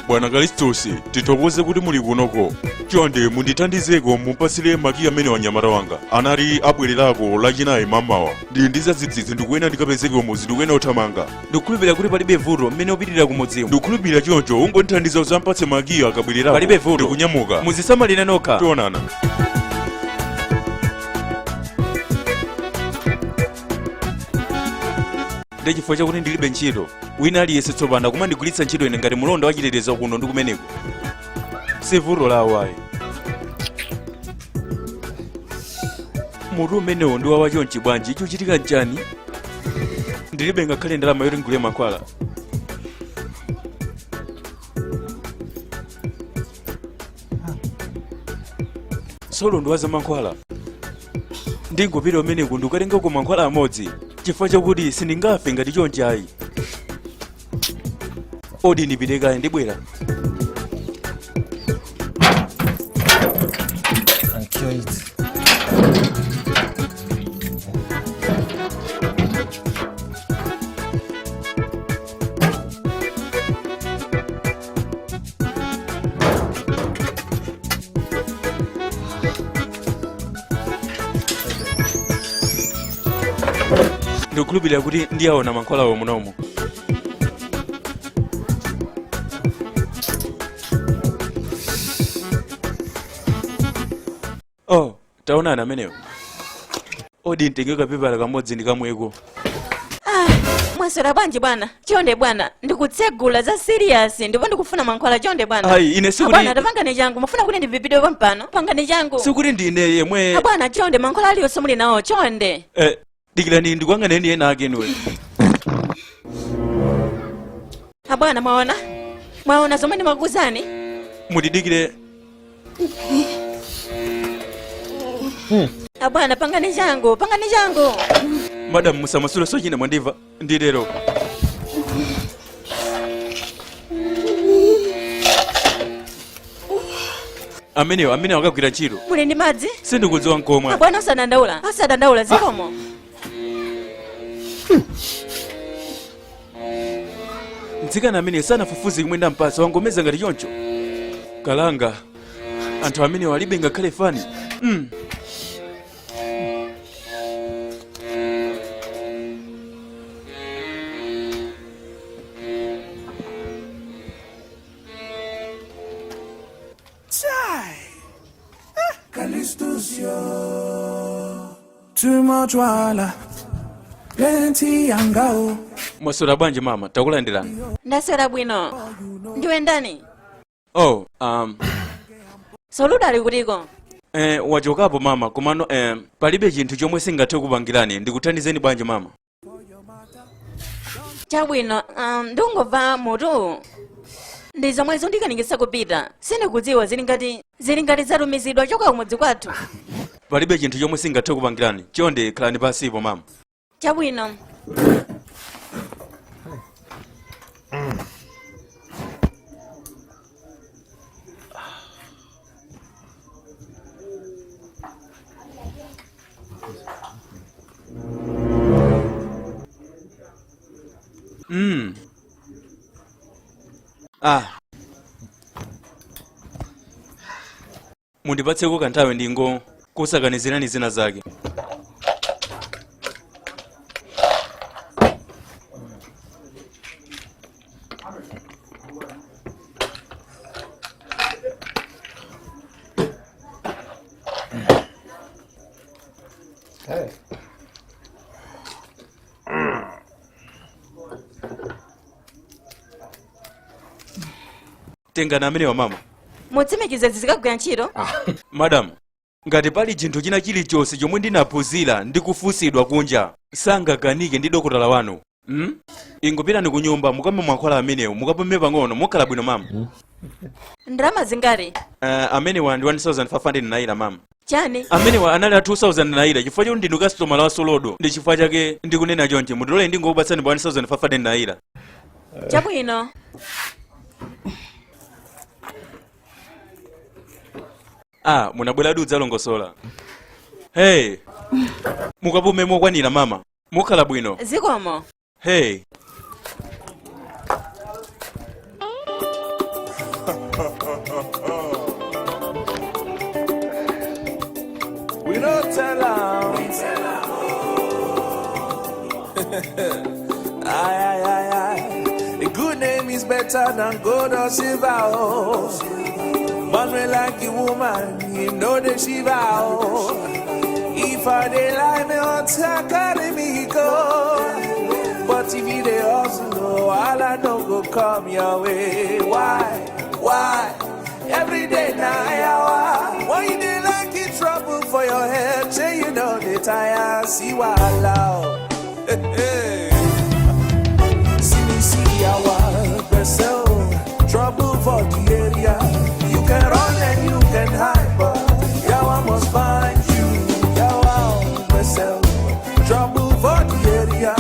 Bwana Kalistosi, tithokoze kuti muli kunoko. Chonde mundithandizeko, mupasire makiyi amene wanyamata wanga anati abwererako Lachinayi mamawa. Ndili ndi zadzidzidzi, ndikuyena ndikapezeke kumudzi, ndikuyena kuthamanga. Ndikukhulupirira kuti palibe vuto mmene upitirira kumudzimu. Ndikukhulupirira choncho, ungondithandiza uzampatse makiyi akabwererako. Palibe vuto. Ndikunyamuka. Muzisamalire nokha. Tionana. Ndi chifukwa chakuti ndilibe ntchito, wina aliyense tsopano akumandigwiritsa ntchito ine ngati mulonda wachitetezo kuno ndi kumeneko. Si vuto lawo ayi. Mutu umenewo ndi wawa chonchi bwanji? Chochitika nchani? Ndilibe ngakhale ndalama yoti ngule mankhwala. Solo ndi wazamankhwala. Ndingopita kumeneko ndikukatengako mankhwala amodzi, chifukwa chakuti sindingafe ngati chonchi ayi. Odi, ndipite kaye, ndibwera. And cure it. Ndikukhulupirira kuti ndiyaona mankhwalawo munomo. Oh, taonani amenewo. Odi, mtenge kapepala kamodzi ndikamweko. Ah, mwaswera bwanji bwana? Chonde bwana, ndikutsegula za serious ndipo ndikufuna mankhwala, chonde bwana. Ayi, ine sikuti- Bwana, tapangani changu, mufuna kuti ndivipidwe pompano? Pangani changu. Sikuti ndine yemwe. Ah, bwana, chonde, mankhwala aliyonse muli nawo, chonde. Eh, dikirani ndikuyang'aneni ena ake inuwe. Abwana, mwaona, mwaona zomwe ndimakuuzani? Mutidikire. Abwana, pangani changu, pangani changu. Madam, musamasule sochina, mwandimva? Nditero. Amenewo, amenewo akagwira ntchito. Muli ndi madzi? Sindikudziwa nkomwe. Abwana, osadandaula, osadandaula, zikomo. Mtsikana amene sanafufuze chomwe ndampatsa, wangomeza ngati choncho. Kalanga, anthu amene alibe ngakhale fani. Callistus, yo. Too much wahala, plenty anger. Oh. Mwaswera bwanji mama? Takulandirani. Ndaswera bwino. Ndiwe ndani? Oh, Soludo ali kutiko? Wachokapo mama, komano palibe chinthu chomwe singathe kupangirani. Ndikuthandizeni bwanji mama? Chabwino, ndikungomva mutu ndi zomwe zondikanikitsa kupita. Sindikudziwa, zili ngati zatumizidwa choka kumudzi kwathu. Palibe chinthu chomwe singathe kupangirani. Chonde khalani pansipo mama. Chabwino. Ah. Mundipatseko kanthawi ndingo kusakanizirani zina zake. Tengani amenewa mama. Mutsimikize zikagwira ntchito? Madam, ngati pali chinthu china chilichonse chomwe ndinaphunzira ndi kufunsidwa kunja, sangakanike ndi dokotala wanu, Ingopitani ku nyumba, mukamwe mankhwala amenewo, mukapume pang'ono, mukhala bwino mama. Ndalama zingati? Amenewa ndi 1500 naira mama. Chani? Amenewa anali a 2000 naira. Chifukwa choti ndinu kastomala wa Solodo, ndi chifukwa chake ndikunena chonchi. Mundilole ndingokupatsani pa 1500 naira. Chabwino. Ah, munabweradi udzalongosola. Hey, mukapume mokwanira mama, mukhala bwino. Zikomo. Hey. We don't tell 'em. Aye, aye, aye, aye. A good name is better than gold or silver. Oh. Man wey like a woman, him know the shiva. Oh. If I dey lie, me water carry me go. But if you dey hustle, oh, all I know go come your way. Why? Why? Every day now, yawa. Why you dey like it trouble for your head? Say you know the tire, see wahala. Oh. Hey, hey. See me see our vessel, trouble for the area. You can run and you can hide, but Yawa must find you. Yawa vessel, trouble for the area.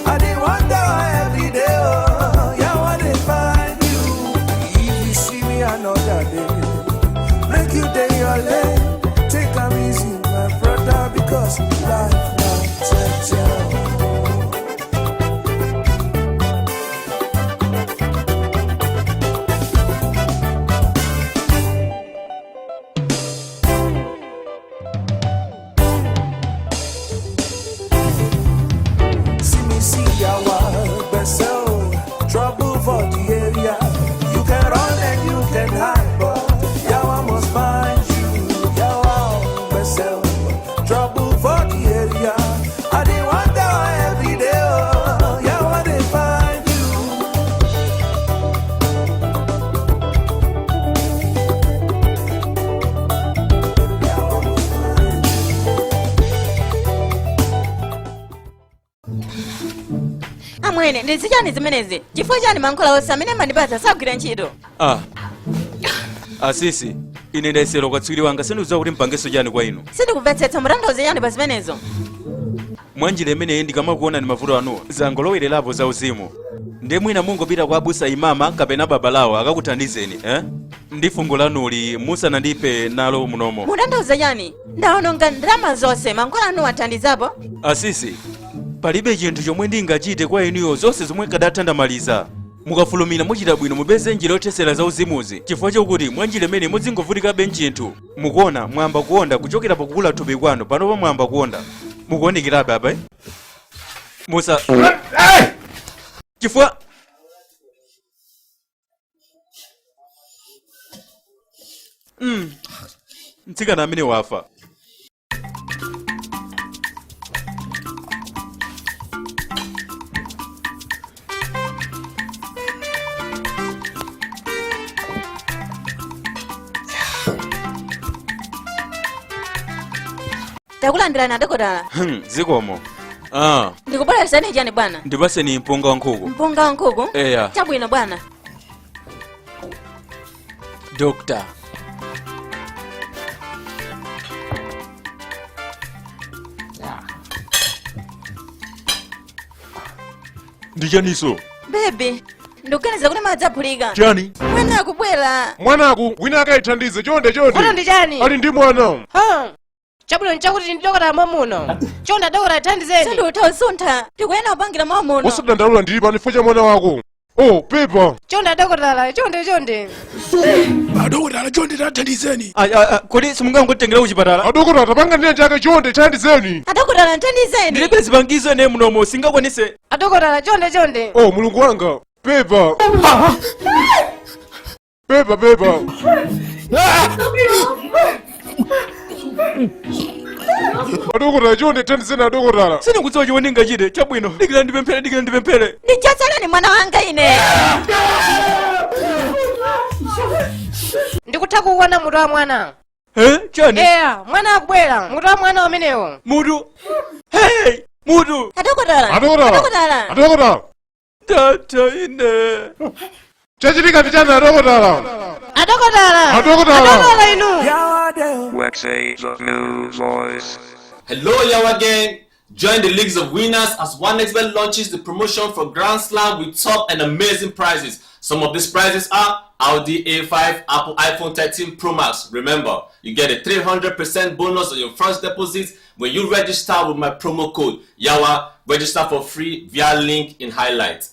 I dey wonder why every day, oh, Yawa dey find you. If you see me another day, make you day your lane. Take am easy, my brother, because life na jeje. See me see our vessel, trouble for the area. You can run and you can hide, but Yawa must find you. Yawa vessel, trouble for the area. I dey wonder why every day, oh, Yawa dey find you. Yawa must find you. Amwene, ndi chani zimenezi? Chifukwa chani mankhwala onse amene mandipatsa sagwira ntchito? Ah, asisi, ine ndayesera ukatswiri wanga, sindikudziwa kuti mpangeso chani kwa inu. Sindikumvetsetsa, mutanthauza chani pa zimenezo? Mwanjira imeneyi ndikamakuona ni mavuto anuwa zangolowererapo za uzimu, ndi mwina mungopita kwa abusa, imama kapena babalawo akakuthandizeni, eh? Ndi fungo lanuli musanandipe nalo munomo. Mutanthauza chani? Ndaononga ndalama zonse, mankhwala anu athandizapo? Asisi, palibe chinthu chomwe ndingachite kwa inuyo, zonse zomwe kadatha ndamaliza. Mukafulumira muchita bwino, mupeze njira yothesera za uzimuzi, chifukwa chokuti mwa njira imene mudzingovutikabe mchinthu. Mukuona mwamba kuonda kuchokera pakukula thupi kwanu, panopa mwamba kuonda mukuonekerabe apa, eh? Musa chifukwa mtsikana amene wafa. Takulandirani adokotala. Zikomo. Ah, Ndikubweresani chani bwana? Ndipaseni mpunga wa nkhuku. Mpunga wa nkhuku? Eya. Chabwino bwana. Doctor. Ndi chaniso? Baby, ndikuganiza kuti madzi aphulika. Chani? Mwana akubwera. Mwanaku wina akayithandize, chonde chonde. Vuto ndi chani? Ali ndi mwana. Ha. Chabwino nchakuti ndi dokotala muno. Chonde dokotala, thandizeni. Sindikutha kusuntha, ndikuyena kupangira mwa muno. Osadandaula, ndili pano chifukwa cha mwana wako. Oh, pepa. Chonde dokotala, chonde chonde. Adokotala, chonde tathandizeni. Kodi simungangotengera kuchipatala? Adokotala, tapanga ndiye chake, chonde thandizeni. Adokotala, nthandizeni. Ndilibe zipangizo ine munomo, singakwanise. Adokotala, chonde chonde. Oh, mulungu wanga, pepa, pepa, pepa. Adokotala, chonde thandizeni adokotala. Sindikudziwa chomwe ndingachite. Chabwino, dikira ndipemphere, dikira ndipemphere. Ndichotsereni mwana wanga ine. Ndikutha kuwona mutu wa mwana. Eh, chani? Eya, mwana akubwera, mutu wa mwana umenewo. Mutu, hey, mutu. Adokotala. Adokotala. Adokotala. Adokotala. Tata ine. Chachitika ndi chani adokotala? Adokotala. Adokotala. Adokotala inu. Yawa dey. Waxy, the new voice. Hello, Yawa gang! Join the leagues of winners as 1xBet launches the promotion for Grand Slam with top and amazing prizes. Some of these prizes are Audi A5, Apple iPhone 13 Pro Max. Remember, you get a 300% bonus on your first deposit when you register with my promo code YAWA. Register for free via link in highlight.